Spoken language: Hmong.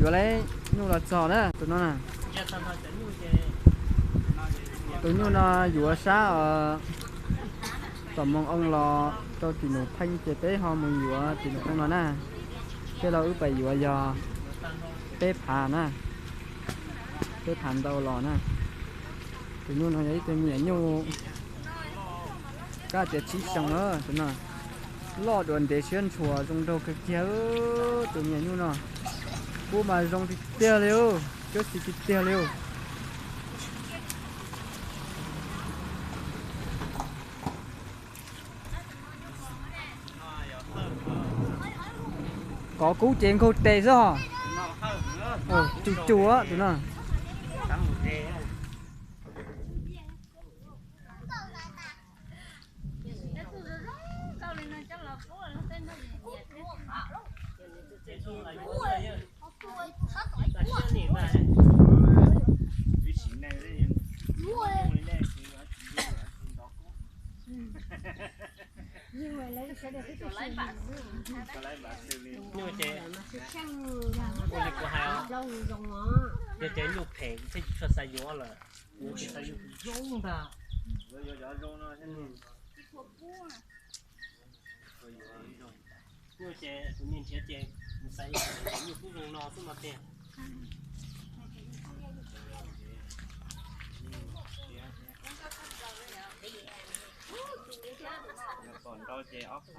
Yuav lawm, nyuj los txog na tus no na. Tus nyuj no yuav sab os, tom moos oo los rau tim nus pheej ces peb ho mus yuav tim nus oo los na. Tej laus wb pais yuav yog peb phav na, peb phav ntau los na. Tus nyuj no yog ib tug me nyuam nyuj, kab tias tsib xyoos na tus no. Loj dua ntev siab ntshua zoo nraug kawg kiag tus me nyuam nyuj no. Kub mas zoo tiag tiag li, cuab xis tiag tiag li. Kov kub ces nkaug tes xwb os. Cus cus tus no. Nyuj ces, ua li kuv hais, yog cov nyuj phem thiaj tsis tshua xav yuav lawm. Kuv tsis xav yuav tus zoo ntag. Nyuj ces kuv niag nrhiav ces kuv xav yuav cov nyuj kub zoo no xwb no tiag. Pom ntau ces ob phav.